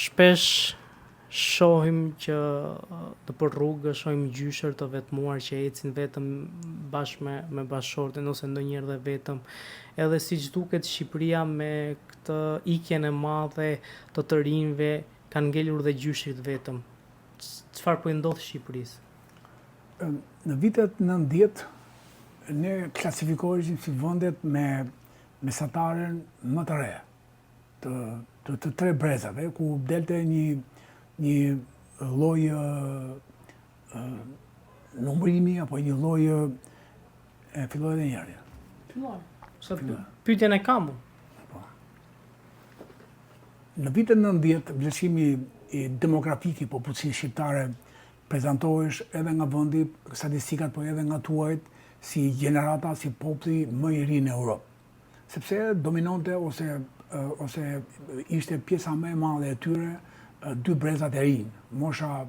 Shpesh shohim që nëpër rrugë shohim gjyshër të vetmuar që ecin vetëm bashkë me me bashkëshorten ose ndonjëherë dhe vetëm. Edhe siç duket Shqipëria me këtë ikjen e madhe të të rinjve kanë ngelur dhe gjyshërit vetëm. Çfarë po i ndodh Shqipërisë? Në vitet 90 ne klasifikoheshim si vendet me mesataren më të re. të të, të tre brezave, ku delte një një lloj numërimi apo një lloj e filloj edhe një herë. Filloj. Se pyetjen e kam. Po. Në vitet 90, vlerësimi i demografik i popullsisë shqiptare prezantohesh edhe nga vendi, statistikat, po edhe nga të huajt, si gjenerata, si populli më i ri në Europë. sepse dominonte ose ose ishte pjesa më e madhe e tyre dy brezat e rinj, mosha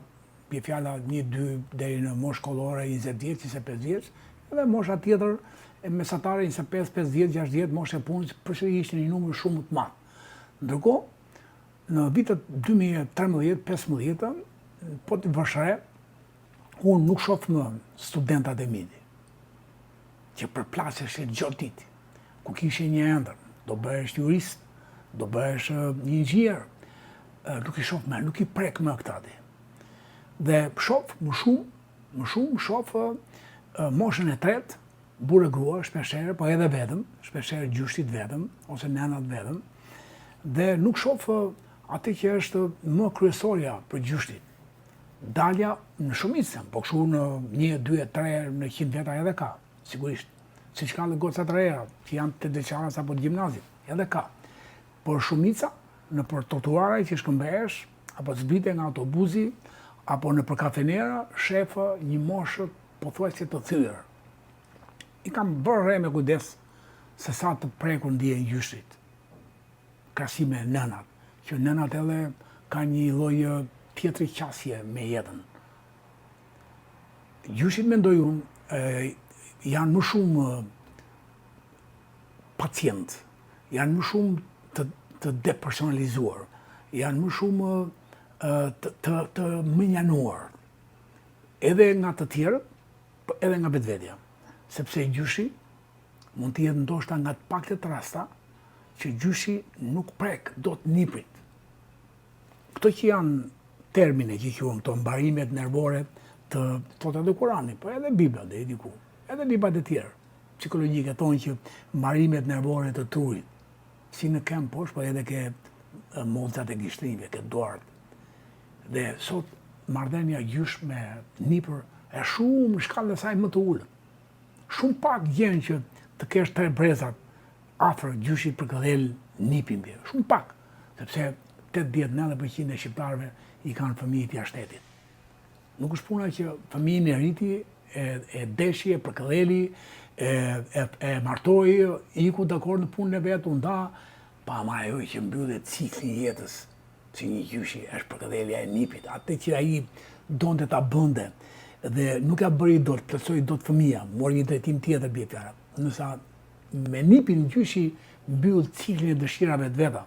bie fjala 1 2 deri në moshë shkollore 20 vjeç, 25 vjeç, edhe mosha tjetër e mesatare 25, 50, 60 moshë e punës, përsëri ishte një numër shumë më të madh. Ndërkohë, në vitet 2013, 15, po të vësh re, unë nuk shoh më studentat e mi, që përplaseshin çdo ditë, ku kishe një ëndërr, do bëhesh jurist, do bëhesh një inxhinier, nuk i shoh më, nuk i prek më këta ti. Dhe shoh më shumë, më shumë shoh moshën e tretë, burrë e grua, shpeshherë, po edhe vetëm, shpeshherë gjyshit vetëm, ose nënat vetëm, dhe nuk shoh atë që është më kryesorja për gjyshit. Dalja në shumicë, po kështu në 1, 2, 3, në 100 veta edhe ka, sigurisht. Siç ka dhe goca të reja, që janë tetëvjeçares apo të gjimnazit, edhe ka. Por shumica, nëpër trotuare që shkëmbehesh, apo të zbrite nga autobuzi, apo nëpër kafenera, shef një moshë pothuajse të thyer. I kam bërë re me kujdes se sa të prekur ndihen gjyshit. krahasim me nënat, që nënat edhe kanë një lloj tjetër qasje me jetën. Gjyshit mendoj unë, janë më shumë pacient, janë më shumë të, të depersonalizuar, janë më shumë të, të, të mënjanuar, edhe nga të tjerët, po edhe nga vetvetja. Sepse gjyshi mund të jetë ndoshta nga të paktet rasta që gjyshi nuk prek dot niprit. Këto që janë termine që quhen këto mbarimet nervore të thotë edhe Kurani, po edhe Bibla deri diku, edhe librat e tjerë psikologjike thonë që mbarimet nervore të trurit, si në këmbë poshtë, po edhe ke mollzat e gishtrinjve, ke duart. Dhe sot marrëdhënia gjysh me nipër e shumë në shkallën e saj më të ulët. Shumë pak gjen që të kesh tre brezat afër gjyshi përkëdhel nipin bje. Shumë pak, sepse 80-90% e shqiptarëve i kanë fëmijët jashtë shtetit. Nuk është puna që fëmijën e rriti, e, e deshi, e përkëdheli, e, e, e martoi, iku dakord në punën e vet, u nda, pa ama ajo që mbyllet cikli i jetës, si një gjyshi, është përkëdhelja e nipit, atë që ai donte ta bënte dhe nuk ia bëri dot, plotësoi dot fëmija, mori një drejtim tjetër bie fjala. Ndërsa me nipin gjyshi mbyll ciklin e dëshirave të veta.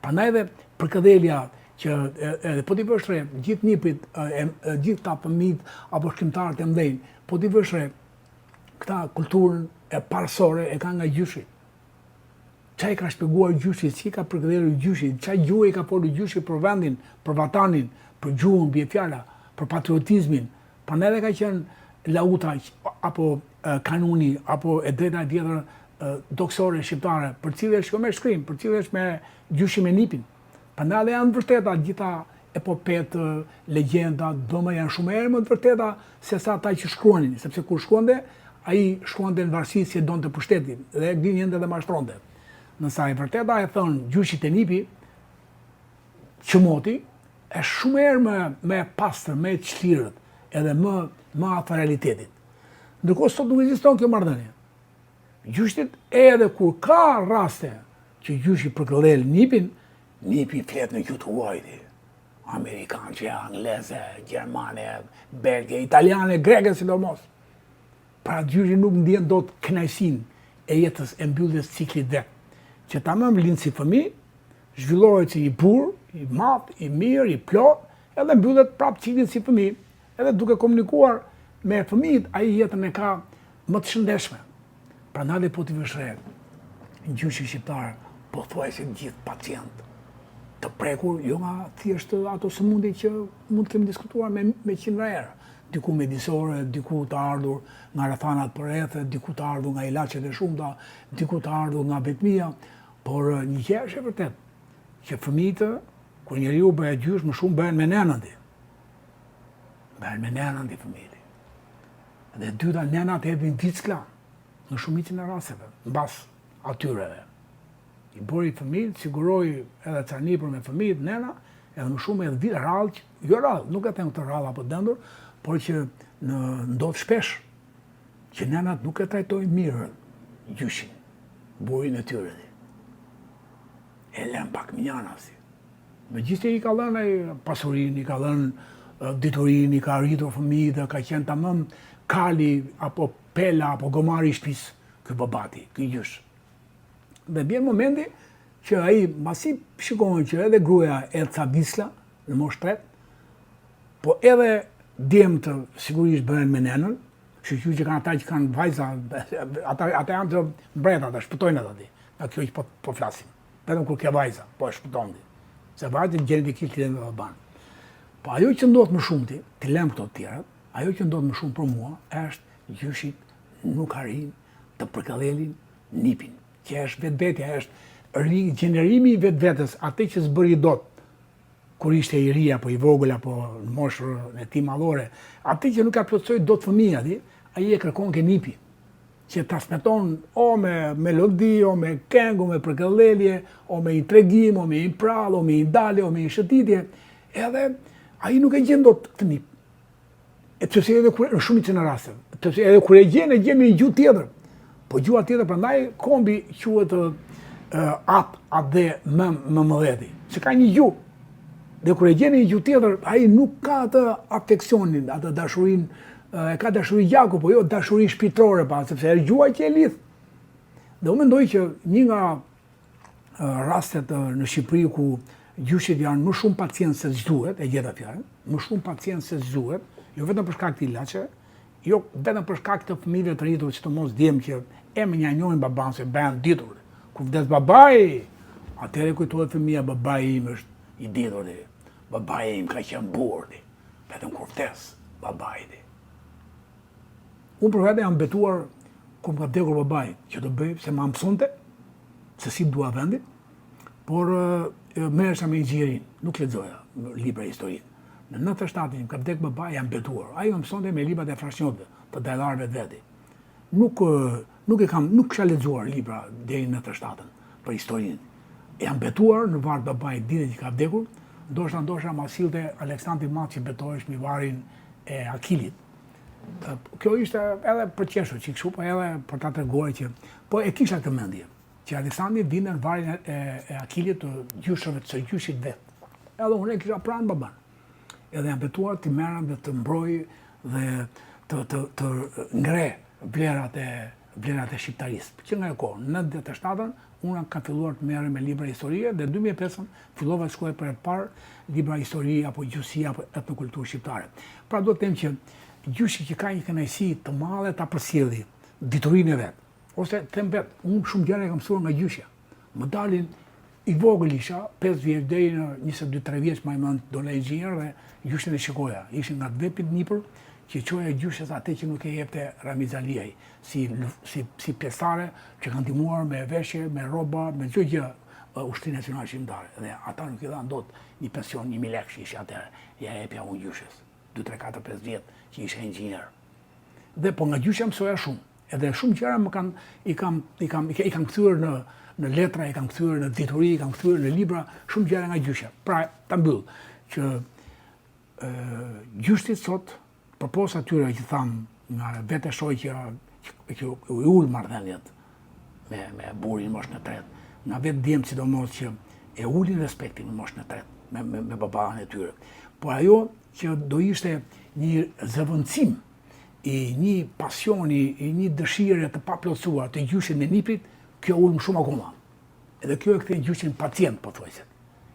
Prandaj edhe përkëdhelja që edhe po t'i vësh re, gjithë nipit, e, e, gjithë këta fëmijët apo shkrimtarët e mëdhenj, po t'i vësh re, këta kulturën e parësore e kanë nga gjyshi. Ça i ka shpjeguar gjyshi, si ka përkëdhelur gjyshi, ça gjuhë i ka folur gjyshi për vendin, për vatanin, për gjuhën, bie fjala, për patriotizmin. Prandaj edhe ka qenë lauta apo kanuni apo e drejta e vjetër doksore shqiptare, përcillesh jo me shkrim, përcillesh me gjyshi me nipin. Prandaj edhe janë të vërteta gjitha epopetë, legjendat, bëma janë shumë herë më të vërteta se sa ata që shkruanin, sepse kur shkruante, ai shkruante në varësi si e donte pushteti dhe gënjente dhe mashtronte. Ndërsa e vërteta e thënë gjyshi te nipi, qëmoti, është shumë herë më, më e pastër, më e çlirët, edhe më, më afër realitetit. Ndërkohë sot nuk ekziston kjo marrëdhënie. Gjyshit edhe kur ka raste që gjyshi përkëdhel nipin, nipi flet në gjuhë të huaj. Amerikançe, angleze, gjermane, belge, italiane, greke sidomos. Pra gjyshi nuk ndjen dot kënaqësinë e jetës e mbylljes ciklit vet. Që tamam lind si fëmijë, zhvillohet si një burrë, i madh, i mirë, i plotë, edhe mbyllet prapë ciklin si fëmijë. Edhe duke komunikuar me fëmijët, ai jetën e ka më të shëndetshme. Prandaj dhe po t'i vësh re, gjyshët shqiptarë, pothuajse të gjithë pacientë, të prekur jo nga thjesht ato sëmundje që mund të kemi diskutuar me, me qindra herë, diku mjedisore, diku të ardhur nga rrethanat përreth, diku të ardhur nga ilaçet e shumta, diku të ardhur nga vetmia, por një gjë është e vërtetë, që fëmijët, kur njeriu bëhet gjysh, më shumë bëhen me nenën ti. Bëhen me nenën ti fëmijët. Dhe e dyta, nenat hedhin vickla në shumicën e rasteve, mbas atyreve. I bëri fëmijët, siguroi edhe ca nipër me fëmijët, nena, edhe më shumë edhe vit rrallë, jo rrallë, nuk e them këtë rrallë apo dendur, por që në ndodh shpesh që nenat nuk e trajtojnë mirë gjyshin, burrin e tyre. E lënë pak mënjanë si. Megjithëse i ka dhënë ai pasurinë, i ka dhënë diturinë, i ka rritur fëmijët dhe ka qenë tamam kali apo pela apo gomari i shtëpisë, ky babati, ky gjysh. Dhe vjen momenti që ai mbasi shikon që edhe gruaja e ca vickla në moshë tretë, po edhe djemtë sigurisht bëhen me nenën, shyqyr që kanë ata që kanë vajza, ata, ata janë të mbret, ata shpëtojnë ata ti, nga kjo që po, po flasim. Vetëm kur ke vajza, po e shpëton ti. Se vajzat gjenetikisht lidhen me babanë. Po ajo që ndodh më shumë ti, t'i lëmë këto të tjerat, ajo që ndodh më shumë për mua është gjyshit nuk arrin të përkëdhelin nipin, që është vetvetja, është rigjenerimi i vetvetes, atë që s'bëri dot kur ishte i ri apo i vogël apo në moshën e tij madhore, atë që nuk e plotësoi dot fëmija ti, ai e kërkon ke nipi që transmeton o me melodi, o me këngë, o me përkëdhelje, o me një tregim, o me një prallë, o me një dalje, o me një shëtitje, edhe ai nuk e gjen dot këtë nip. E të se edhe kur, në shumicën e rasteve, të se edhe kur e gjen, e gjen me një gjuhë tjetër. Po gjuha tjetër, prandaj kombi quhet atë, atdhe, më, mëmëdheti. Se ka një gjuhë. Dhe kur e gjen një gjuhë tjetër, ai nuk ka atë afeksionin, atë dashurinë, e ka dashuri gjaku, po jo dashuri shpirtërore, pa, sepse është gjuha që e lidh. Dhe unë mendoj që një nga rastet në Shqipëri ku gjyshit janë më shumë pacientë se ç'duhet, e gjeta fjalën, më shumë pacientë se ç'duhet, jo vetëm për shkak të ilaçeve, jo vetëm për shkak të fëmijëve të rritur që të mos djem që e mënjanojnë babanë se bëhen ditur. Kur vdes babai, atëherë kujtohet fëmija babai im është i ditur di. Babai im ka qenë burrë di. Vetëm kur vdes babai di. Unë për vete jam betuar kur më ka vdekur babai, që do bëj se ma mësonte se si dua vendin, por merresha me inxhinierinë, nuk lexoja libra historinë. Në 97 më ka vdekur babai, jam betuar. Ai më mësonte me librat e frashnjotëve, të dajlarëve të veti. Nuk nuk e kam, nuk kisha lexuar libra deri në 97-ën për historinë. Jam betuar në varr të babait ditën që ka vdekur, ndoshta ndoshta ma sillte Aleksandri i Madh që betohesh mbi varrin e Akilit. Kjo ishte edhe për qeshur çik kështu, po edhe për ta treguar që po e kisha këtë mendje, që Aleksandri vinte në varrin e, e Akilit të gjyshërve të gjyshit vet. Edhe unë e kisha pranë baban. Edhe jam betuar të merrem dhe të mbroj dhe të të të ngre vlerat e vlerat e shqiptarisë. Që nga ajo kohë, në 97-ën, unë kam filluar të merrem me libra historie dhe në 2005-ën fillova të shkruaj për herë të parë libra historie apo gjuhësi apo etnokulturë shqiptare. Pra do të them që gjyshi që ka një kënaqësi të madhe ta përcjelli diturinë e vet. Ose them vet, unë shumë gjëra e kam mësuar nga gjyshja. Më dalin i vogël isha, 5 vjeç deri në 22-3 vjeç mbaj mend dola inxhinier dhe gjyshin e shikoja. Ishin nga të vetmit nipër që çoja gjyshes atë që nuk e jepte Ramiz Aliaj, si si si pjesëtare që kanë ndihmuar me veshje, me rroba, me çdo gjë Ushtrinë Nacionale Çlirimtare. Dhe ata nuk i dhanë dot një pension 1000 lekë që isha atëherë. Ja jepja unë gjyshes. 2 3 4 5 vjet që isha inxhinier. Dhe po nga gjyshja mësoja shumë. Edhe shumë gjëra më kanë i kam i kam i kam kthyer në në letra, i kam kthyer në dituri, i kam kthyer në libra, shumë gjëra nga gjyshja. Pra, ta mbyll që ë gjyshtit sot përpos atyre që thamë nga vetë shoqja që, që u ul marrëdhëniet me me burrin në moshën e tretë, nga vetë djemtë sidomos që e ulin respektin në moshën e tretë me me, me babanë e tyre. Por ajo që do ishte një zëvendësim i një pasioni, i një dëshire të paplotësuar të gjyshit me niprit, kjo ul më shumë akoma. Edhe kjo e kthen gjyshin pacient pothuajse.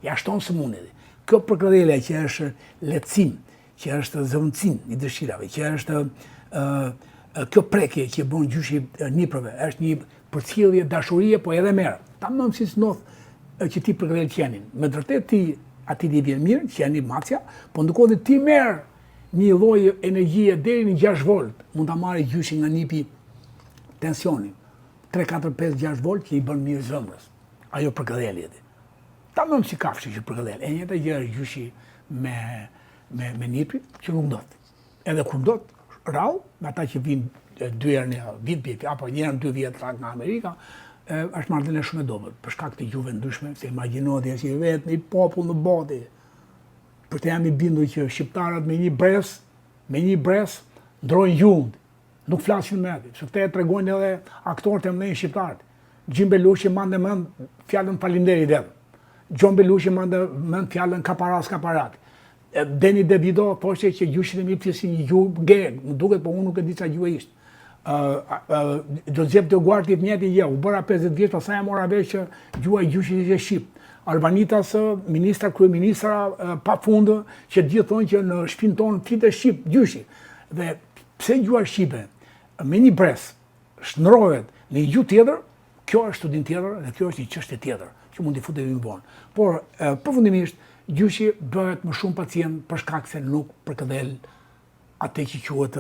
Ja shton sëmundjen. Kjo përkëdhelja që është lehtësim, që është zëvendësim i dëshirave, që është kjo prekje që bën gjyshi nipërve, është një përcjellje dashurie, po edhe merr. Tamam siç ndodh që ti përkëdhel qenin. Me të vërtetë ti atij i vjen mirë, qeni macja, po ndërkohë dhe ti merr një lloj energjie deri në 6 volt, mund ta marrë gjyshi nga nipi tensionin. 3 4 5 6 volt që i bën mirë zemrës. Ajo përkëdhelje. Tamam si kafshë që përkëdhel. E njëjta gjë është gjyshi me me me nipin që nuk ndodh. Edhe kur ndodh, rrallë, me ata që vijnë dy herë në vit bie, apo një herë në dy vjet nga Amerika, e, është marrëdhënie shumë e dobët për shkak të gjuhëve ndryshme, se imagjino ti është i vetmi popull në botë. Për të jam i bindur që shqiptarët me një brez, me një brez ndrojnë gjuhën. Nuk flasin më aty, se këtë e tregojnë edhe aktorët e mëdhenj shqiptarët. Jim Belushi mban mend fjalën faleminderit vetëm. John Belushi mban mend fjalën ka para s'ka para. Danny DeVito thoshte që gjyshit e mi flisnin një gjuhë gegë, më duket po unë nuk e di çfarë gjuhë ishte. Uh, Joseph DioGuardi të njëjtën gjë, u bëra 50 vjeç, pastaj e mora vesh që gjuha e gjyshit ishte shqip. Arvanitas, ministra, kryeministra pa fund, që të gjithë thonë që në shpinë tonë fliste shqip, gjyshi. Dhe pse gjuha shqipe me një brez shndërrohet në një gjuhë tjetër, kjo është studim tjetër dhe kjo është një çështje tjetër që mund t'i futemi më vonë. Por përfundimisht gjyshi bëhet më shumë pacient për shkak se nuk përkëdhel atë që quhet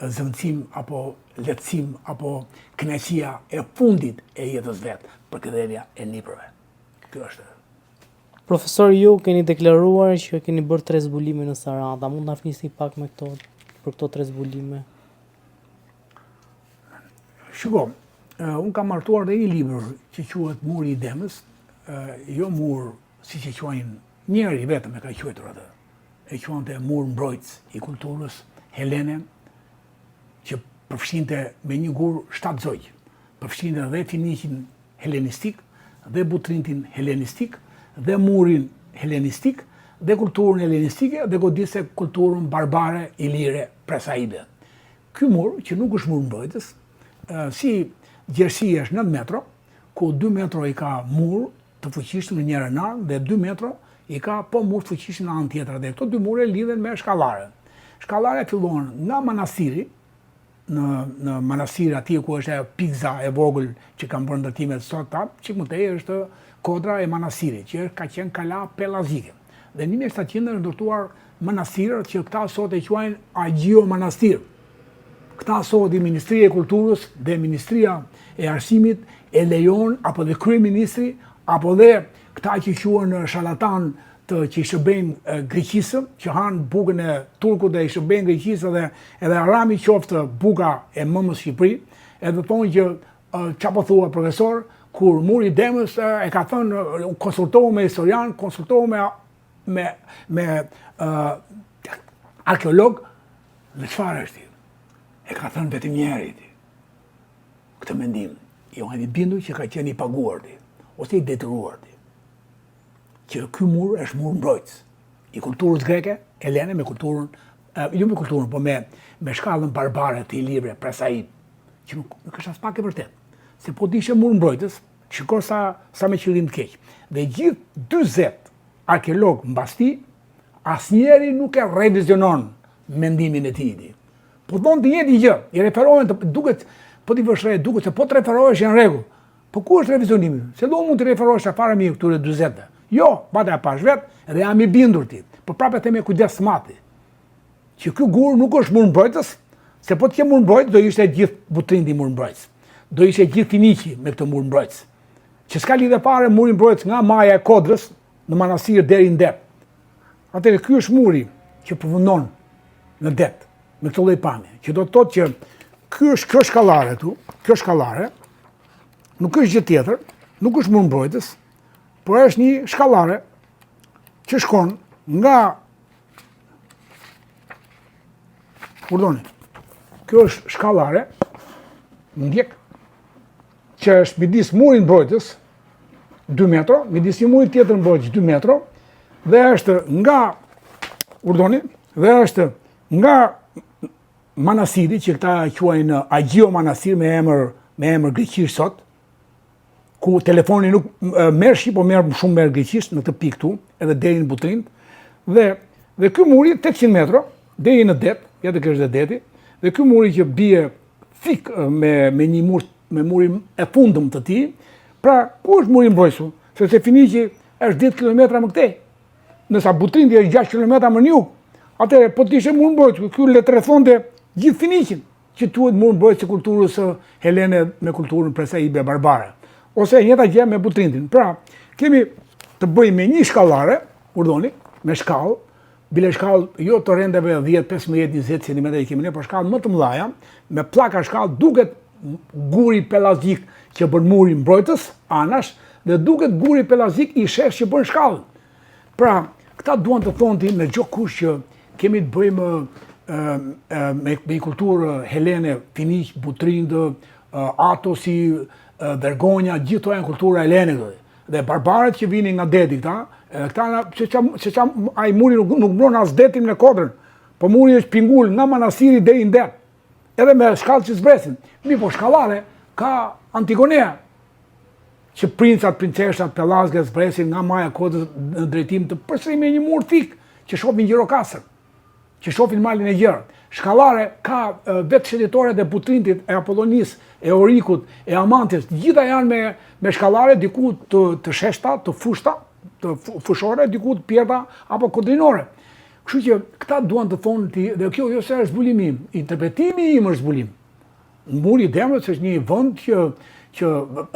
zëvendësim apo lehtësim apo kënaqësia e fundit e jetës vet, përkëdhelja e nipërve. Kjo është. Profesor, ju keni deklaruar që keni bërë tre zbulime në Sarandë. A mund të na flisni pak me këto për këto tre zbulime? Shiko, unë kam hartuar dhe një libër që quhet Muri i Demës, jo mur siç e quajnë njëri vetëm e ka quajtur atë. E quante mur mbrojtës i kulturës helene që përfshinte me një gur shtatë zogj. Përfshinte dhe Finiqin helenistik dhe Butrintin helenistik dhe murin helenistik dhe kulturën helenistike dhe godiste kulturën barbare ilire prasaibe. Ky mur, që nuk është mur mbrojtës, si gjerësi është 9 metro, ku 2 metro i ka mur të fuqishëm në njërën anë dhe 2 metro i ka po mur të fuqishëm në anën tjetër dhe këto dy mure lidhen me shkallare. Shkallare fillon nga manastiri, në në manastir atje ku është ajo pikza e vogël që kanë bërë ndërtimet sot, ta, çik më tej është kodra e manastirit, që ka qenë kala pellazgjike. Dhe në 1700 është ndërtuar manastir që këta sot e quajnë Agjio Manastir. Këta sot i Ministria e Kulturës dhe Ministria e Arsimit e lejon apo dhe kryeministri apo dhe këta që quhen sharlatan të që i shërbejnë Greqisë, që hanë bukën e turkut dhe i shërbejnë Greqisë dhe edhe harami qoftë buka e mëmës Shqipëri, edhe thonë që ça po thua profesor, kur muri i Demës e ka thënë konsultohu me historian, konsultohu me me me uh, arkeolog, dhe çfarë është? E ka thënë vetëm njëri ti. Këtë mendim, jo jam i bindur që ka qenë i paguar ti, ose i detyruar ti. Që ky mur është mur mbrojtës i kulturës greke, helene me kulturën, jo me kulturën, po me me shkallën barbare të ilirëve, prasaid, që nuk, nuk është aspak e vërtetë. Se po të ishte mur mbrojtës, shiko sa sa me qëllim të keq. Dhe gjithë 40 arkeolog mbas tij, asnjëri nuk e revizionon mendimin e tij. Po thonë të njëjtën gjë, i referohen të duket, po t'i vësh re, duket se po të referohesh janë rregull. Po ku është revizionimi? Se do mund të referohesh fare mirë këtyre 40-ve. Jo, vata e pash vet dhe jam i bindur ti. Po prapë e them me kujdes të madh. Që ky gur nuk është mur mbrojtës, se po të qe mur mbrojtës do ishte gjithë Butrinti mur mbrojtës. Do ishte gjithë Finiqi me këtë mur mbrojtës. Që s'ka lidhje fare muri mbrojtës nga maja e kodrës në Manastir deri në det. Atëherë ky është muri që përfundon në det me këtë lloj pamje, që do të thotë që ky është kjo shkallare këtu, kjo shkallare nuk është gjë tjetër, nuk është mur mbrojtës, por është një shkallare që shkon nga Urdhoni. Kjo është shkallare, ndjek, që është midis murit mbrojtës, 2 metro, midis një muri tjetër mbrojtës 2 metro, dhe është nga, urdhoni, dhe është nga manastiri, që këta quajnë Agjio Manastir me emër, me emër greqisht sot, ku telefoni nuk merr shqip, po merr shumë merr greqisht në këtë pikë këtu, edhe deri në Butrint. Dhe dhe ky muri 800 metra deri në det, ja të kesh dhe deti, dhe ky muri që bie fik me me një mur me murin e fundëm të tij, pra ku është muri mbrojtës? Sepse Finiqi është 10 kilometra më këtej. Ndërsa Butrinti është 6 kilometra më në jug. Atëherë po të ishte mur mbrojtës, ky le të rrethonte gjithë Finiqin. Që quhet mur mbrojtës i kulturës helene me kulturën presaibe barbare. Ose e njëjta gjë me Butrintin. Pra, kemi të bëjmë me një shkallare, urdhoni, me shkallë, bile shkallë jo të rendeve 10, 15, 20 cm i kemi ne, por shkallë më të mëdhaja, me pllaka shkallë duket guri pelagjik që bën muri mbrojtës, anash, dhe duket guri pelagjik i shesh që bën shkallë. Pra, këta duan të thonë ti me çdo kusht që kemi të bëjmë me, me një kulturë helene, Finiq, Butrint, Atosi, Vergonja, gjithë këto janë kultura helene këto. Dhe barbarët që vinin nga deti këta, edhe këta se ça se ça ai muri nuk nuk mbron as detin me kodrën. Po muri është pingul nga Manastiri deri në det. Edhe me shkallë që zbresin. Mirëpo shkallare ka Antigonea që princat, princeshat, pellazgët zbresin nga maja kodrës në drejtim të përsëri me një mur thik që shohin Gjirokastër, që shohin malin e gjerë. Shkallare ka vetë shëtitoret e Butrintit, e Apollonisë, e Orikut, e Amantit, të gjitha janë me, me shkallare diku të, të sheshta, të fushta, të fushore, diku të pjerrta apo kodrinore. Kështu që këta duan të thonë ti, dhe kjo jo se është zbulimi im, interpretimi im është zbulim. Muri i Demrës është një vend që që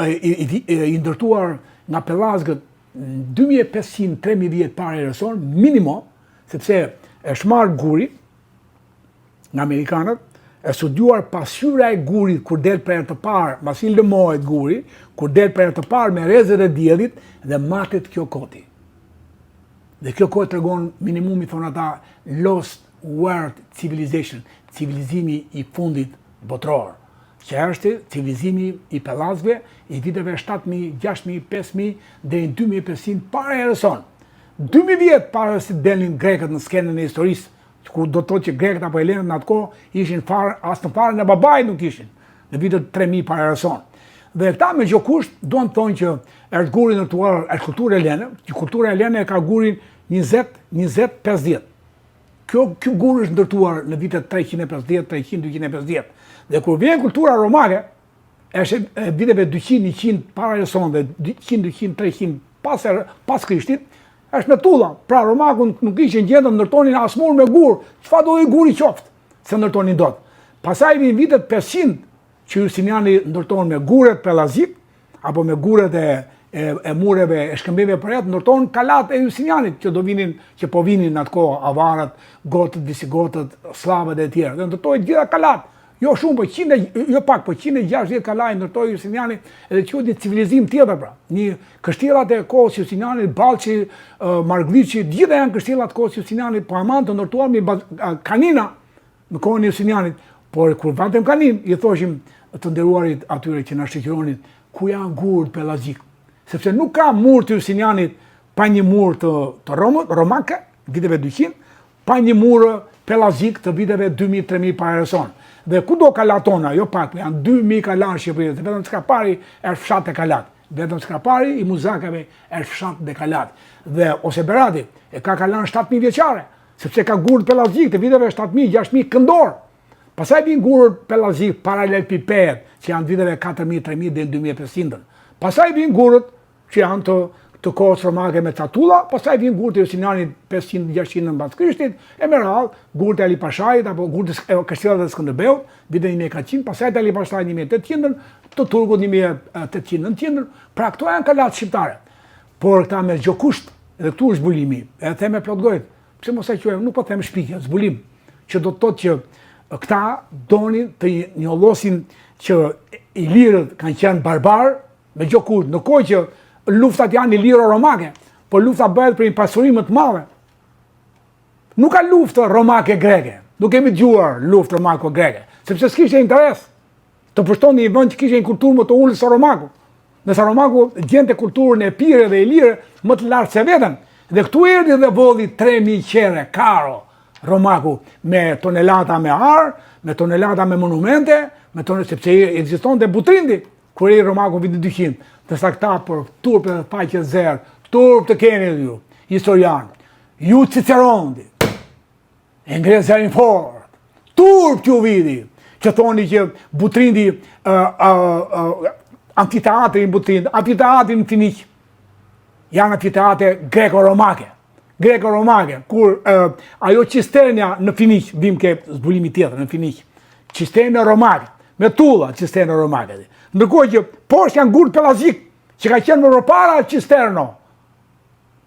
i, i, i, i ndërtuar nga pellazgët 2500-3000 vjet para erës sonë, minimum, sepse është marrë guri nga amerikanët, e studiuar pasqyra e gurit kur del për herë të parë, mbasi lëmohet guri, kur del për herë të parë me rrezet e diellit dhe matet kjo kohë. Dhe kjo kohë tregon minimumi thonë ata lost world civilization, civilizimi i fundit botëror, që është civilizimi i pellazgëve i viteve 7000, 6000, 5000 deri në 2500 para erës sonë. 2000 vjet para se të delnin grekët në skenën e historisë, ku do të thotë që grekët apo helenët në atë kohë ishin farë, as në farën e babait nuk ishin, në vitet 3000 para erës sonë. Dhe këta me çdo kusht duan të thonë që është guri ndërtuar, është kulturë helene, që kultura helene e ka gurin 20, 20, 50. Kjo ky gur është ndërtuar në vitet 350, 300, 250. Dhe kur vjen kultura romake, është e viteve 200, 100 para erës sonë dhe 100, 200, 300 pas er, pas Krishtit, është me tulla. Pra romaku nuk ishin gjendje të ndërtonin as mur me gur, çfarë do lloj guri qoftë, s'e ndërtonin dot. Pastaj vijnë vitet 500 që Justiniani ndërton me gurët pellazgjik apo me gurët e e, e mureve e shkëmbinjve përreth ndërton kalat e Justinianit që do vinin që po vinin në atë kohë avarët, gotët, visigotët, sllavët e tjerë. Dhe ndërtoi gjitha kalat. Jo shumë, po 100, jo pak, po 160 kala i ndërtoi Justiniani edhe quhet një civilizim tjetër pra. Një kështjellat e kohës Justinianit, Ballshi, Margëlliçi, të gjitha janë kështjellat e kohës Justinianit, po aman të ndërtuar me kanina në kohën e Justinianit, por kur vante në kanin, i thoshim të nderuarit atyre që na shoqëronin, ku janë gurët pellazgjik? Sepse nuk ka mur të Justinianit pa një mur të, të Romët, romake, viteve 200, pa një mur pellazgjik të viteve 2000-3000 para erës sonë. Dhe kudo kalat tona, jo pak, po janë 2000 kala në Shqipëri, dhe vetëm Skrapari është fshat e kalat. Vetëm Skrapari i Muzakave është fshat dhe kalat. Dhe ose Berati e ka kalan 7000 vjeçare. Sepse ka gurë pellazgjik të viteve 7000, 6000 këndor. Pastaj vijnë gurët pellazgjik paralelepiped, që janë viteve 4000, 3000 deri në 2500. Pastaj vijnë gurët që janë të të kohës romake me ca tulla, pastaj vijnë gurët e Justinianit 500, 600 mbas Krishtit, e me radhë gurët e Ali Pashait apo gurët e kështjellat e Skënderbeut, vitet 1400, pastaj të Ali Pashait 1800, të Turkut 1800, 900, pra këto janë kalat shqiptare. Por këta me çdo kusht, edhe këtu është zbulimi, e them me plot gojë, pse mos e quajmë, nuk po them shpikje, zbulim, që do të thotë që këta donin të njollosin që ilirët kanë qenë barbarë, me çdo kusht, në kohë që luftat janë iliro-romake, por lufta bëhet për një pasuri më të madhe. Nuk ka luftë romake-greke, nuk kemi dëgjuar luftë romako-greke, sepse s'kishte interes. Të pushtonte një vend që kishte një kulturë më të ulët se Romaku. Ndërsa Romaku gjente kulturën epire dhe ilire më të lartë se veten. Dhe këtu erdhi dhe vodhi 3000 qere, karo, Romaku, me tonelata me ar, me tonelata me monumente, me tonelata, sepse ekzistonte Butrinti. Kur erdhi Romaku vitin 200, ndërsa këta për turp dhe faqe zero, turp të keni ju, historianë, ju Ciceroni, e ngre zërin fort, turp t'ju vijë, që thoni që Butrinti, uh, uh, uh, amfiteatri në Butrint, amfiteatri në Finiq, janë amfiteatre greko-romake, greko-romake, kur uh, ajo cisterna në Finiq, vim ke zbulimi tjetër në Finiq, cisterna romake, me tulla cisterna romake. Ndërkohë që poshtë janë gurë pellazgjik, që ka qenë më përpara cisterno,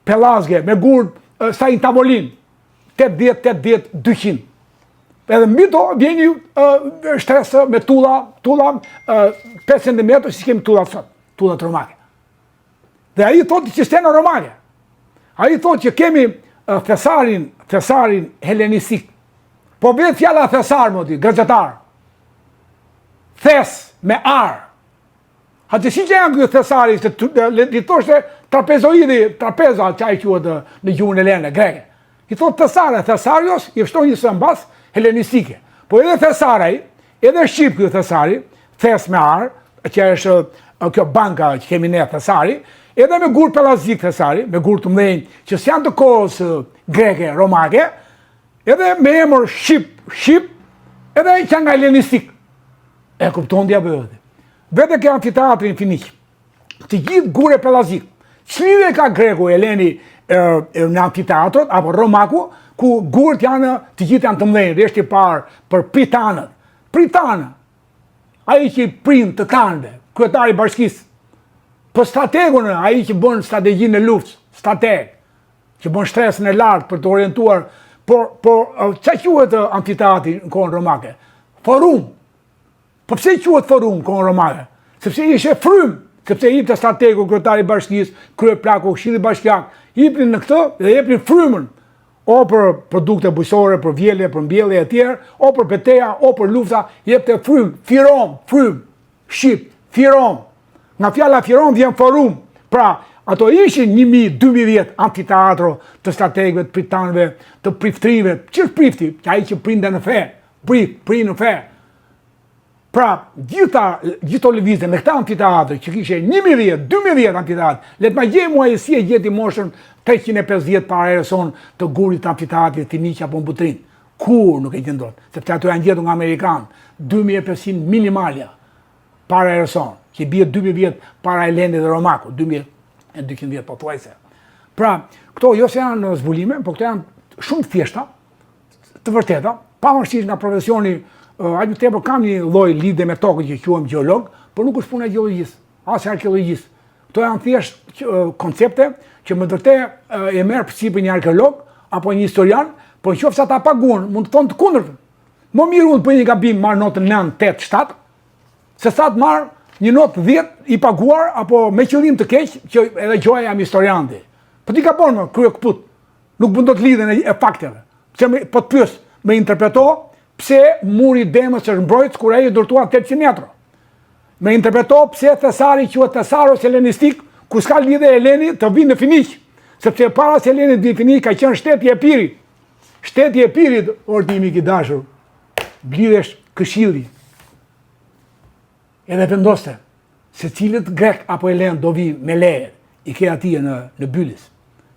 pellazge, me gurë sa një tavolinë, 80, 80, 200. Edhe mbi to vjen një uh, shtresë me tulla, tulla uh, 5 cm, si kemi tullat sot, tullat romake. Dhe ai thotë cisterna romake. Ai thotë që kemi thesarin, thesarin helenistik. Po vetë fjala thesar, mo ti, gazetar. Thes me ar. A të si që janë këtë thesari, se i thoshte trapezoidi, trapeza, që ai quhet në gjuhën helene, greke. I thotë thesare, thesarios, i shton një së mbas, helenistike. Po edhe thesari, edhe shqip kjo thesari, thes me ar, që është kjo banka që kemi ne thesari, edhe me gur pellazgjik thesari, me gur të mëdhenj, që s'janë të kohës greke, romake, edhe me emër shqip, shqip, edhe që nga helenistik. E kupton ti apo jo? Vete ke amfiteatrin Finiq. Të gjithë gure pellazgjik. Ç'lidhje ka greku Heleni e, e, në amfiteatrot apo romaku, ku gurët janë të gjithë janë të mëdhenj, rreshti i parë për pritanët. Pritanë. Ai që i prin të tanëve, kryetari i bashkisë. Për strategun, ai që bën strategjinë e luftës, strateg, që bën shtresën e lartë për të orientuar, por por ça quhet amfiteatri në kohën romake? Forum. Po pse quhet forum në kohën romake? Sepse ishte frymë, sepse hipte strategu, kryetari i bashkisë, kryeplaku, këshilli bashkiak, hipnin në këtë dhe jepnin frymën o për produkte bujqësore, për vjelje, për mbjellje e tjerë, o për beteja, o për lufta, jepte frymë, firom, frymë, shqip, firom. Nga fjala firom vjen forum. Pra, ato ishin 1000, 2000 vjet amfiteatro të strategëve, të pritanëve, të priftërinjve. Ç'është prifti? Që ai që printe në fe, prift, prin në fe. Pra, gjitha, gjithë lëvizje me këta amfiteatër që kishe 1000 vjet, 2000 vjet amfiteatër, le të ma gjejë mua si e gjeti moshën 350 para erës sonë të gurit të amfiteatrit Finiq apo në Butrint. Kur nuk e gjen dot, sepse ato janë gjetur nga amerikanë, 2500 minimalja para erës sonë, që i bie 2000 vjet para Helenit dhe Romaku, 2200 vjet pothuajse. Pra, këto jo se janë zbulime, por këto janë shumë të thjeshta, të vërteta, pavarësisht nga profesioni, aq më tepër kam një lloj lidhje me tokën që quhem gjeolog, por nuk është puna e gjeologjisë, as e arkeologjisë. Këto janë thjesht koncepte që me të vërtetë e merr përsipër një arkeolog apo një historian, por në qoftë se ata paguhen, mund të thonë të kundërtën. Më mirë unë të bëj një gabim, marr notën 9, 8, 7, se sa të marr një notë 10 i paguar apo me qëllim të keq që edhe gjoja jam historian ti. Po ti gabon më kryekëput. Nuk bën dot lidhjen e fakteve. Pse më, po të pyes, më interpreto pse muri i Demës është mbrojtës kur ai është ndërtuar 800 metra. Më interpreto pse thesari quhet thesaros helenistik, ku s'ka lidhje Heleni të vinë në Finiq, sepse para se Heleni të vinë në Finiq ka qenë shteti i Epirit. Shteti i Epirit, or ti mik i dashur, mblidhej këshilli. Edhe vendoste se cilët grek apo helen do vi me leje, i ke atje në, në Bylis.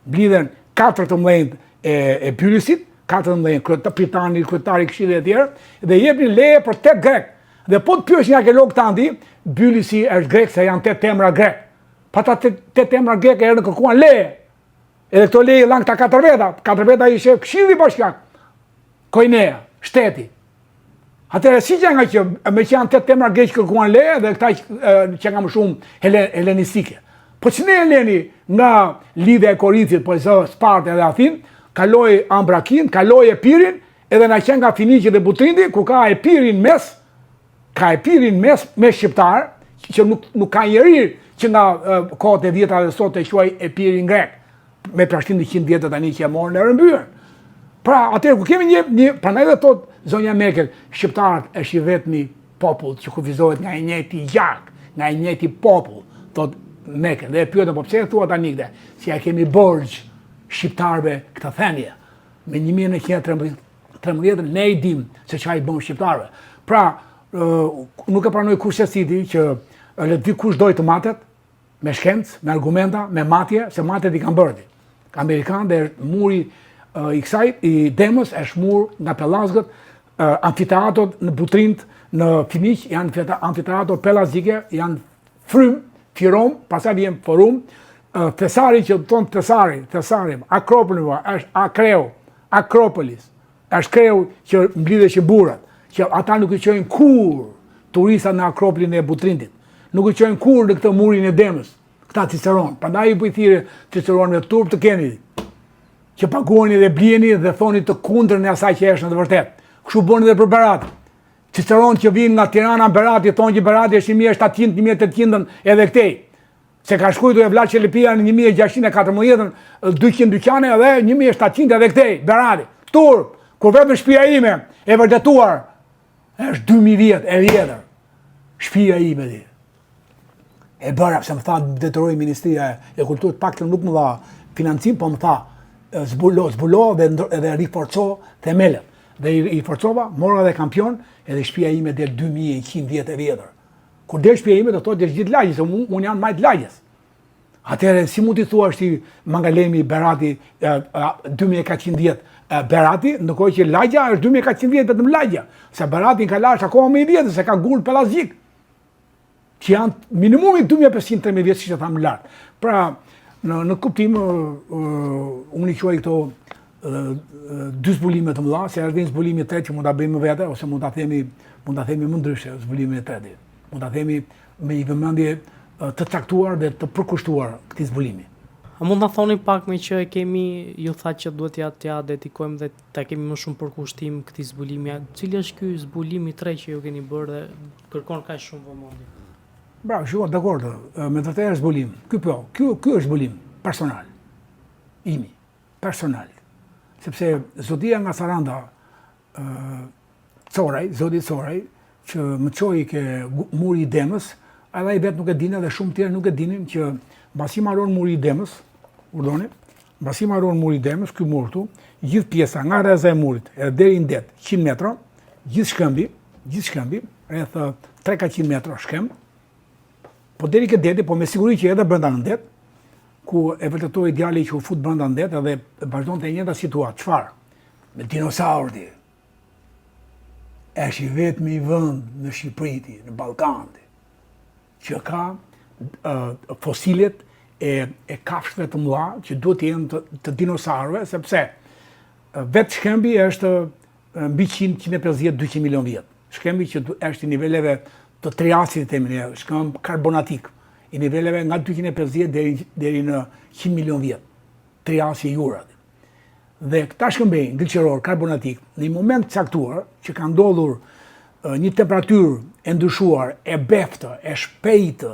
Mblidhen katër të mëdhenjtë e, e Bylisit, katër të mëdhenjtë, kryetar Pritani, kryetari i këshillit e tjerë, dhe jepnin leje për tetë grek. Dhe po të pyesh një arkeolog tandi, Bylisi është grek se janë tetë emra grek. Pa ta tetë emra grek e erdhën kërkuan leje. Edhe këto leje i dhanë këta katër veta, katër veta ishe këshilli bashkiak. Koinea, shteti. Atëherë si që nga që me që janë tetë emra grek që kërkuan leje dhe këta që nga më shumë helen, helenistike. Po që ne Heleni nga lidhja e Korinthit, po e zë Spartë edhe Athinë, kaloi Ambrakin, kaloi Epirin, edhe na qenë nga Finiqi dhe Butrinti, ku ka Epirin mes, ka Epirin mes me shqiptar, që nuk, nuk ka njeri që nga kohët e vjetra dhe sot e quaj Epirin grek me përjashtim të 100 vjetë tani që e morën e rrëmbyen. Pra, atëherë ku kemi një, një prandaj dhe thot zonja Merkel, shqiptarët është i vetmi popull që kufizohet nga i njëjti gjak, nga i njëjti popull, thot Merkel. Dhe e pyetën, po pse e thua tani këtë? Se ja kemi borxh shqiptarëve këtë thënie. Me 1913 13 ne i dim se çka i bën shqiptarëve. Pra, nuk e pranoj kurrsesi që Le të vijë kush dojë të matet, me shkencë, me argumenta, me matje, se matjet i kanë bërë. Amerikanët dhe muri i kësaj, i Demës, është mur nga pellazgët, amfiteatrot në Butrint, në Finiq, janë amfiteatro pellazgjike, janë frymë, firom, pastaj vjen forum, thesari që thonë thesari, thesari, Akropoli, është akreu, Akropolis, është kreu që mblidheshin burrat, që ata nuk i çojnë kurrë turistat në Akropolin e Butrintit, nuk i çojnë kurrë në këtë murin e Demës, këta ciceronë. Prandaj i bëj thirrje ciceronëve turp të keni, që paguheni dhe bliheni dhe thoni të kundërtën e asaj që është në të vërtetë. Kështu bëni dhe për Beratin. Ciceronë që vijnë nga Tirana në Berat, i thonë që Berati është 1700, 1800 edhe këtej. Se ka shkruajtur Evlat Çelepia në 1614-ën, 200 dyqane edhe 1700 edhe këtej, Berati. Turp, kur vetëm shtëpia ime e vërtetuar është 2000 vjet e vjetër. Shtëpia ime di. E bëra pse më tha më detyroi Ministria e Kulturës, paktën nuk më dha financim, po më tha zbulo, zbulo dhe edhe riforco themelet. Dhe i, i forcova, mora edhe kampion, edhe shtëpia ime del 2100 vjet e vjetër. Kur del shtëpia ime do thotë del gjithë lagja, se unë un jam majë të lagjes. Atëherë si mund t'i thuash ti Mangalemi Berati 2400 vjet Berati, ndërkohë që lagja është 2400 vjet vetëm lagja, se Berati në kala është akoma më i vjetër, se ka gurë pellazgjik. Që janë minimumi 2500-3000 vjet, siç e thamë lart. Pra, në në kuptim unë i quaj këto dy zbulime të mëdha, se është një zbulim i tretë që mund ta bëjmë më vete ose mund ta themi mund ta themi më ndryshe zbulimin e tretë. Mund ta themi me një vëmendje të caktuar dhe të përkushtuar këtij zbulimi. A mund ta thoni pak me që e kemi, ju thatë që duhet t'ia t'ia dedikojmë dhe ta kemi më shumë përkushtim këtij zbulimi. Cili është ky zbulim i tretë që ju keni bërë dhe kërkon kaq shumë vëmendje? Bravo, shiko, dakord, me të vërtetë është zbulim. Ky po, ky ky është zbulim personal. Imi personal. Sepse zotia nga Saranda, Coraj, zoti Coraj, që më çoi ke muri i Demës, edhe ai vetë nuk e dinte dhe shumë tjerë nuk e dinin që mbasi maron muri i Demës, urdhoni, mbasi maron muri i Demës, ky mur këtu, gjithë pjesa nga rreza e murit edhe deri në det, 100 metra, gjithë shkëmbi, gjithë shkëmbi, rreth 3-400 metra shkëmb, Po deri ke deti, po me siguri që edhe brenda në det, ku e vërtetoi djali që u fut brenda në det edhe vazhdonte e njëjta situatë. Çfarë? Me dinosaurë ti. Është i vetmi vend në Shqipëri ti, në Ballkan ti, që ka uh, fosilet e, e kafshëve të mëdha që duhet të jenë të, të dinosaurëve, sepse vetë shkëmbi është mbi 100, 150, 200 milion vjet. Shkëmbi që është i niveleve të Triasit, themi ne, shkëmb karbonatik, i niveleve nga 250 deri deri në 100 milion vjet. Triasi Jura. Dhe këta shkëmbenj gëlqeror karbonatik, në një moment të caktuar që ka ndodhur një temperaturë e ndryshuar, e beftë, e shpejtë,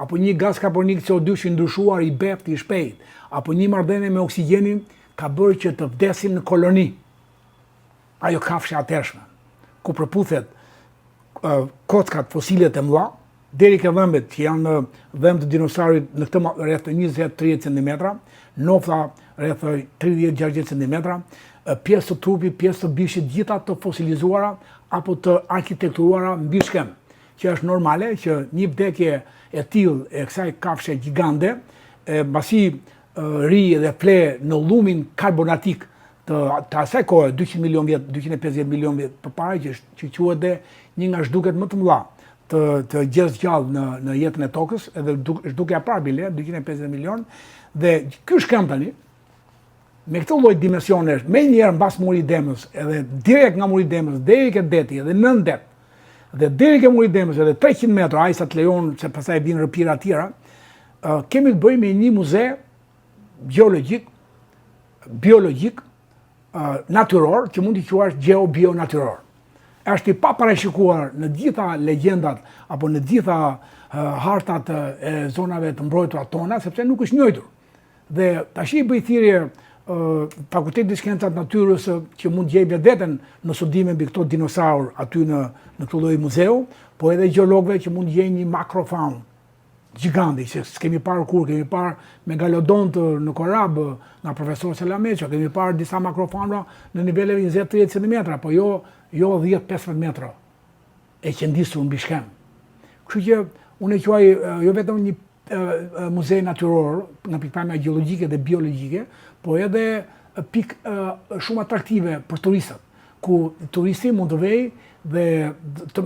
apo një gaz karbonik CO2 i ndryshuar i beftë, i shpejtë, apo një marrëdhënie me oksigjenin ka bërë që të vdesin në koloni. Ajo kafshë e atëhershme, ku përputhet kockat fosilet e mëdha, deri ke dhëmbët që janë dhëmbë të dinosaurit në këtë rreth 20-30 cm, nofta rreth 30-60 cm, pjesë të trupit, pjesë të bishtit, gjitha të fosilizuara apo të arkitekturuara mbi shkëmb, që është normale që një vdekje e tillë e kësaj kafshe gjigande, e mbasi rri dhe fle në llumin karbonatik të, të asaj kohe, 200 milion vjet, 250 milion vjet përpara që që quhet dhe një nga zhdukjet më të mëdha të të gjësë gjallë në në jetën e tokës, edhe zhdukja e parë bile, 250 milion dhe ky shkëmb tani me këtë lloj dimensionesh, menjëherë mbas muri i Demës, edhe direkt nga muri i Demës deri ke deti edhe nën det. Dhe deri ke muri i Demës edhe 300 metra, aq sa të lejon se pastaj vijnë rrëpira të tjera, kemi të bëjmë me një muze gjeologjik, biologjik, natyror, që mund t'i quash gjeobionatyror. Është i paparashikuar në gjitha legjendat apo në gjitha hartat e zonave të mbrojtura tona, sepse nuk është njohur. Dhe tashi i bëj thirrje Fakultetit të Shkencave të Natyrës që mund të gjejë vetveten në studime mbi këto dinosaur aty në në këtë lloj muzeu, po edhe gjeologëve që mund të gjejnë një makrofaunë gjigandi që s'kemi parë kurrë, kemi parë megalodontë në Korab nga profesor Selameço, kemi parë disa makrofauna në nivele 20-30 cm, po jo jo 10-15 metra e qëndisur mbi shkëmb. Kështu që Unë e quaj jo vetëm një muze natyror nga pikëpamja gjeologjike dhe biologjike, po edhe pikë shumë atraktive për turistët, ku turisti mund të vejë dhe të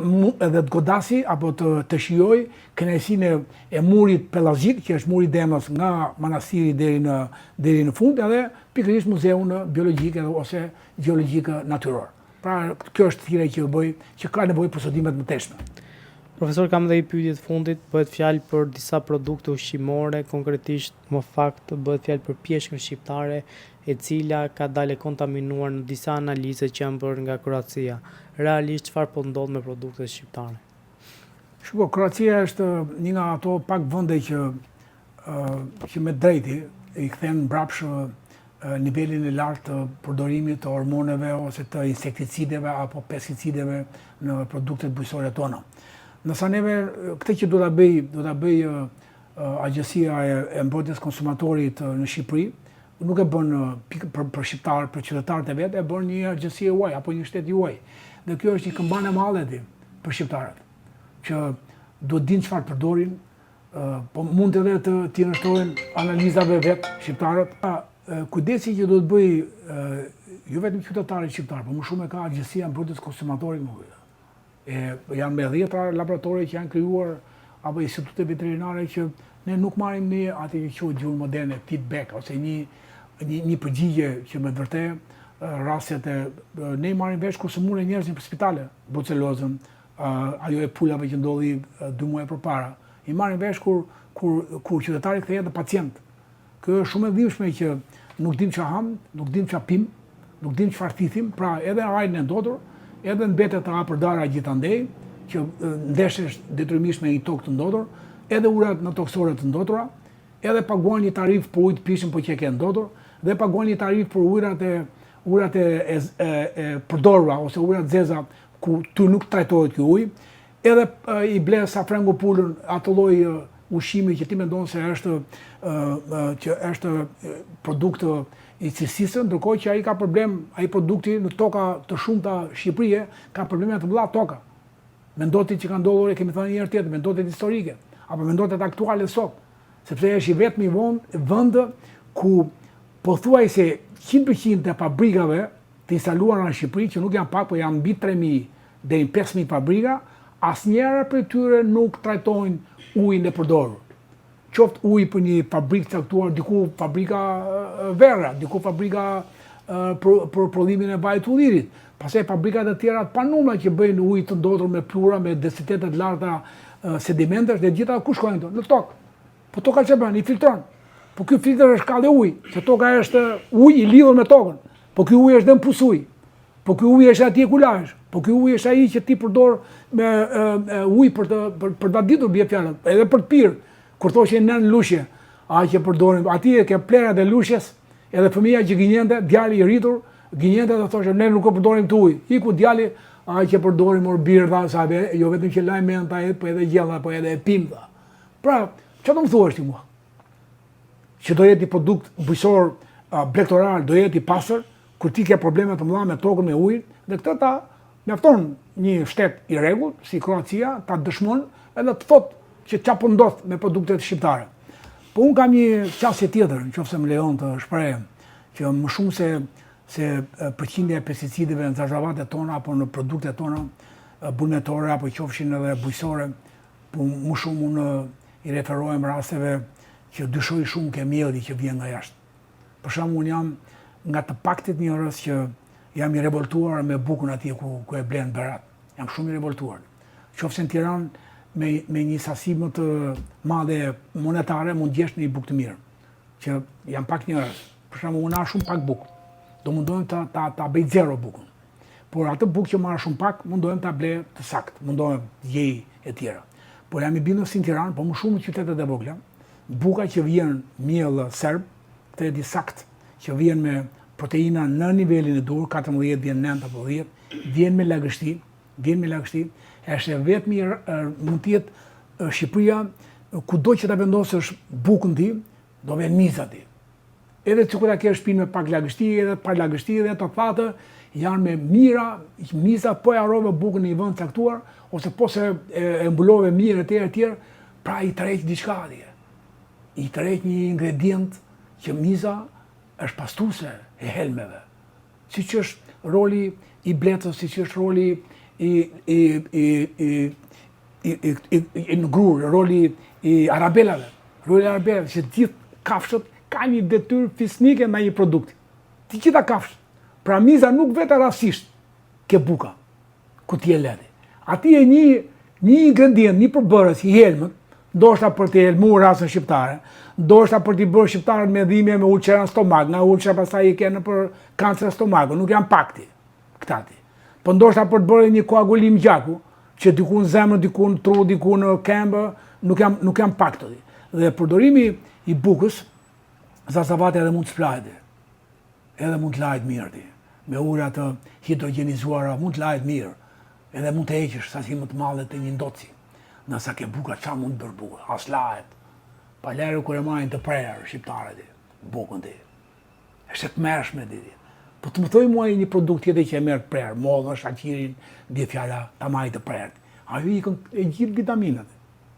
edhe të godasi apo të të shijojë kënaqësinë e, e murit pellazgjik, që është muri i Demës nga manastiri deri në deri në fund, edhe pikërisht muzeun biologjik edhe ose gjeologjik natyror. Pra, kjo është thirrja që bëj, që ka nevojë për studime të mëtejshme. Profesor, kam dhe një pyetje të fundit, bëhet fjalë për disa produkte ushqimore, konkretisht më fakt bëhet fjalë për pjeshkën shqiptare, e cila ka dalë e kontaminuar në disa analize që janë bërë nga Kroacia. Realisht çfarë po ndodh me produktet shqiptare? Shiko, Kroacia është një nga ato pak vende që që me drejti i kthen mbrapsht nivelin e lartë të përdorimit të hormoneve ose të insekticideve apo pesticideve në produktet bujqësore tona. Ndërsa neve këtë që do ta bëj, do ta bëj Agjencia e Mbrojtjes Konsumatorit në Shqipëri, nuk e bën për, për shqiptarët, për qytetarët e vet, e bën një agjenci e huaj apo një shtet i huaj. Dhe kjo është një këmbanë e madhe di për shqiptarët, që duhet dinë çfarë përdorin, po mund edhe të t'i nënshtrohen analizave vetë shqiptarët. Kujdesi që duhet bëj jo vetëm qytetarët shqiptar, po më shumë e ka Agjencia e Mbrojtjes Konsumatorit më kujtë. E janë me dhjetra laboratore që janë krijuar apo institute veterinare që ne nuk marrim një atë që quhet gjuhën moderne feedback ose një një një përgjigje që me të vërtetë rastet e ne i marrim vesh kur sëmuren njerëz në spitale, brucelozën, ajo e pulave që ndodhi dy muaj përpara. I marrim vesh kur kur kur qytetari kthehet në pacient. Kjo është shumë e dhimbshme që nuk dim çfarë ham, nuk dim çfarë pim, nuk dim çfarë thithim, pra edhe ajrin e ndotur, edhe mbetet të hapërdara gjithandej, që ndeshesh detyrimisht me një tokë të ndotur, edhe ujërat nëntokësore të ndotura, edhe paguan një tarifë për ujë të pijshëm po që e ke ndotur, dhe paguan një tarifë për ujërat e ujërat e, e, e, e përdorura ose ujërat zeza ku ty nuk trajtohet ky ujë, edhe i ble sa frengu pulën atë lloj ushqimi që ti mendon se është që është produkt i cilësisë, ndërkohë që ai ka problem, ai produkti në toka të shumta Shqipërie ka probleme të mëdha toka. Me ndotjet që ka ndodhur, e kemi thënë një herë tjetër, me ndotjet historike, apo me ndotjet aktuale sot, sepse është i vetmi vend ku pothuajse 100% e fabrikave të instaluara në Shqipëri, që nuk janë pak, po janë mbi 3000 deri në 5000 fabrika, asnjëra prej tyre nuk trajtojnë ujin e përdorur. Qoftë uji për një fabrikë të caktuar, diku fabrika vera, diku fabrika për, për prodhimin e vajit të ullirit. Pastaj fabrikat e tjera të panumra që bëjnë ujë të ndotur me pluhura, me densitete të larta sedimentesh dhe gjitha ku shkojnë këto? Në tokë. Po toka ç'e bën? I filtron. Po ky filtr është kalli ujë, se toka është ujë i lidhur me tokën. Po ky ujë është dhe në pus ujë. Po ky ujë është atje ku lahesh. Po ky ujë është ai që ti përdor me e, e, ujë për të për, për ta ditur bie fjala, edhe për të pirë. Kur thoshin në Lushnje, a që përdorim atje ke plehrat e Lushnjes, edhe fëmija që gënjente, djali i rritur, gënjente dhe thoshte ne nuk e përdorim këtë ujë. Iku djali, a që përdorim or bir tha, sa jo vetëm që lajmë enët, po edhe gjella, po edhe e pim tha. Pra, çfarë do më thuash ti mua? Që do jetë një produkt bujqësor blegtoral, do jetë i pastër, kur ti ke probleme të mëdha me tokën, me ujin, dhe këtë ta mjafton një shtet i rregullt si Kroacia ta dëshmon edhe të thotë që çfarë po ndodh me produktet shqiptare. Po un kam një qasje tjetër, nëse më lejon të shprehem, që më shumë se se përqindja e pesticideve në zarzavatet tona apo në produktet tona bulmetore apo qofshin edhe bujqësore, Po më shumë unë i referohem rasteve që dyshoj shumë ke mielli që vjen nga jashtë. Për shembull unë jam nga të paktit njerëz që jam i revoltuar me bukën atje ku ku e blen Berat. Jam shumë i revoltuar. Qoftë se në Tiranë me me një sasi më të madhe monetare mund të gjesh një bukë të mirë. Që janë pak njerëz. Për shembull unë ha shumë pak bukë. Do mundohem ta ta ta bëj zero bukën. Por atë bukë që marr shumë pak, mundohem ta ble të saktë, mundohem të gjej e tjera. Por jam i bindur si në Tiranë, po më shumë në qytetet e vogla, buka që vjen miell serb, këtë e di saktë, që vjen me proteina në nivelin e duhur, 14 vjen 9 apo 10, vjen me lagështi, vjen me lagështi, është e vetmi mund të jetë Shqipëria kudo që ta vendosësh bukën ti, do vjen miza ti. Edhe sikur ta kesh shtëpinë me pak lagështi, edhe pa lagështi, edhe të thatë, janë me mijëra miza, po e harrove bukën në një vend të caktuar, ose po se e, e mbulove mirë etj etj, Pra i tërheq diçka atje. I tërheq një ingredient që miza është pastruese e helmeve. Siç është roli i bletës, siç është roli i i i i i i i, i në grurë, roli i arabelave. Roli i arabelave që të gjithë kafshët kanë një detyrë fisnike ndaj një produkti. Të gjitha kafshët. Pra miza nuk vete rastësisht ke buka. ku ti e lëni. Aty e një, një ingredient, një përbërës i helmët, ndoshta për të helmuar racën shqiptare, ndoshta për t'i bërë shqiptarët me dhimbje me ulçera në stomak, nga ulçera pastaj i ke nëpër kancer stomaku, nuk janë pak ti, këta ti. Po ndoshta për të bërë një koagulim gjaku, që diku në zemër, diku në tru, diku në këmbë, nuk janë nuk janë pak të. Dhe përdorimi i bukës, zarzavati edhe mund të shpëlahet. Edhe mund të lahet mirë ti. Me ujëra të hidrogjenizuara mund të lahet mirë. Edhe mund të heqësh sasi më të madhe të një ndotësi. Ndërsa ke buka ça mund të bërë buka, as lahet. Pa lere kur e marrin të prerë shqiptarët ti, bukën ti. Është e tmerrshme ti. Po të më thoj mua një produkt tjetër që e merr të prerë, mollën, shaqirin, bie fjala ta marrë të prerë. Ajo ikën e gjithë vitaminat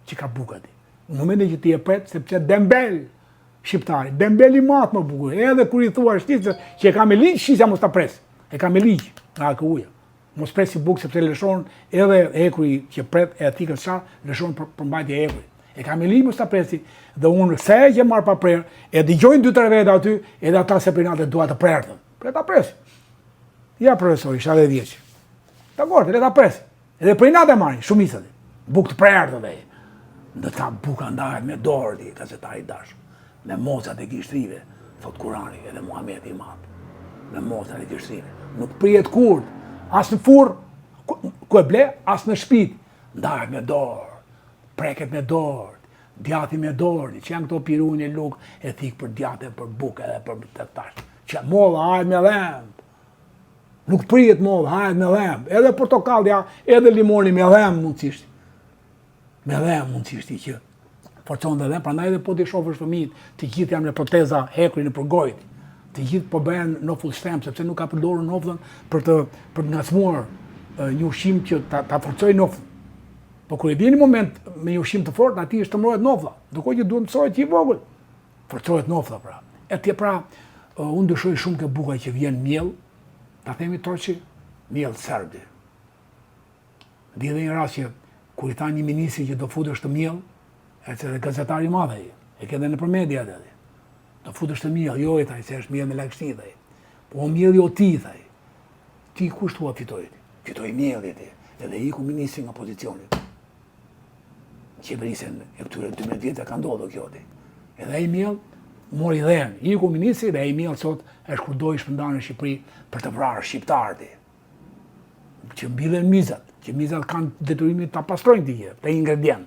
që ka buka ti. Në momentin që ti e pret, sepse dembel, Shqiptari, dembel i madh më bukur, edhe kur i thua shtisës që e ka me ligj, shtisja mos ta pres. E ka me ligj nga AKU-ja. Mos presi bukë sepse lëshon edhe hekuri që pret e thikën sa, lëshon për përmbajtje hekuri. E ka me ligj mos ta presi. Dhe unë sa herë që marr pa prerë, e dëgjojnë dy tre veta aty, edhe ata se për natë dua të prerë. Pre ta pres. Ja profesori, 70 vjeç. Dakord, le ta pres. Edhe për inat e marrin, shumica. Bukë të prerë të vej. Ndërsa buka ndahet me dorë, di, gazetari i dashur. Me mocat e gishtrive, thot Kurani, edhe Muhamedi i madh. Me mocat e gishtrive. Nuk prihet kurrë, as në furrë, ku, ku e ble, as në shpi. Ndahet me dorë, preket me dorë, djathi me dorë, që janë këto pirun e lugë, e thikë për djathë e për bukë edhe për të tash. Që molla hahet me dhëmbë. Nuk prihet mollë, hahet me dhëmbë. Edhe portokallja, edhe limoni me dhëmbë mundësisht. Me dhëmbë mundësisht i që forcon dhe dhëmbë. Prandaj edhe po t'i shofësh fëmijët, të gjithë janë me proteza hekuri nëpër gojë. Të gjithë po bëhen nofull shtrembër, sepse nuk ka përdorur nofullën për të për të ngacmuar një ushqim që ta, ta forcojë nofullën. Po kur i vjen një moment me një ushqim të fortë, atij i shtrembërohet nofulla. Ndërkohë që duhet mësohet që i vogël. Forcohet nofulla pra. E tje pra, unë dyshoj shumë ke buka që vjen miell, ta themi troçi, miell serbi. Di edhe një rast që kur i tha një ministri që do futesh të miell, e që edhe gazetar i madh ai, e ke dhe nëpër media atë. Do futesh të miell, jo i tha, se është miell me lagështi tha. Po o mielli o ti tha. Ti kush thua fitoi? Fitoi mielli ti. Edhe iku ministri nga pozicioni. qeverisjen e këtyre 12 vjetëve ka ndodhur kjo ti. Edhe ai miell mori dhenë, iku ministri dhe ai miell sot është kudo i shpërndarë në Shqipëri për të vrarë shqiptarët ti. Që mbillen mizat, që mizat kanë detyrimin ta pastrojnë ti gjë, të ingredient.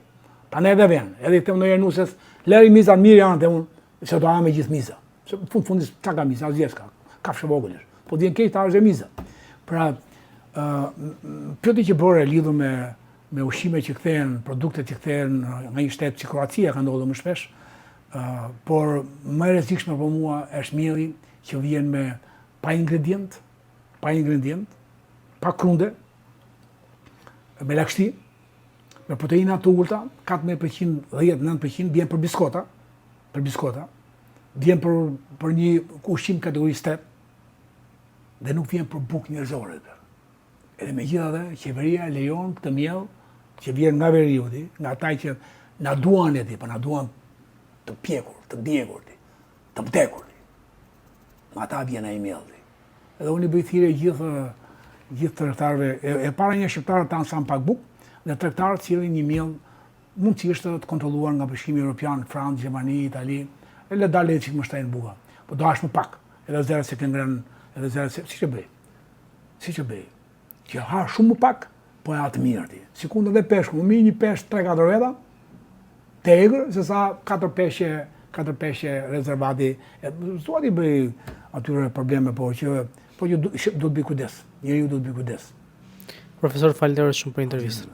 Prandaj edhe vjen, edhe i them ndonjëherë nuses, lëri mizat mirë janë te unë, se do ha me gjithë miza. Se fund fundit çka ka miza, asgjë s'ka. Kafshë vogël është. Po vjen keq ta hash dhe miza. Pra, ë pyetja që bëre lidhur me me ushqime që kthehen, produkte që kthehen nga një shtet si Kroacia ka ndodhur më shpesh, ë por më e rrezikshme për mua është mielli që vjen me pa ingredient, pa ingredient, pa krunde, me lagështi, me proteina të ulta, 14%, 10, 9%, vjen për biskota, për biskota, vjen për, për një ushqim kategorisë 3, dhe nuk vjen për bukë njerëzore. Edhe megjithatë, qeveria lejon këtë miell që vjen nga veriu, nga ata që na duan e ti, po na duan të pjekur, të djegur, të vdekur. Nga ata vjen ai miell. Edhe unë i bëj thirrje gjithë gjithë tregtarëve, e, e para një shqiptarët tanë sa më pak bukë, dhe tregtarët sjellin një miell mundësisht të kontrolluar nga Bashkimi Evropian, Francë, Gjermani, Itali, e le dalë çik më shtrenjtë buka. Po do hash më pak, edhe zëra se ke ngrënë, edhe zëra se si që bëj. Si që bëj. Që ha shumë më pak, po e ha të mirë ti. Sikundër dhe peshku, më mirë një peshk 3-4 veta, të egër, se sa 4 peshqe, 4 peshqe rezervati. S'dua t'i bëj atyre probleme, por që, por që do të bëj kujdes. Njeriu do të bëj kujdes. Profesor, faleminderit shumë për intervistën.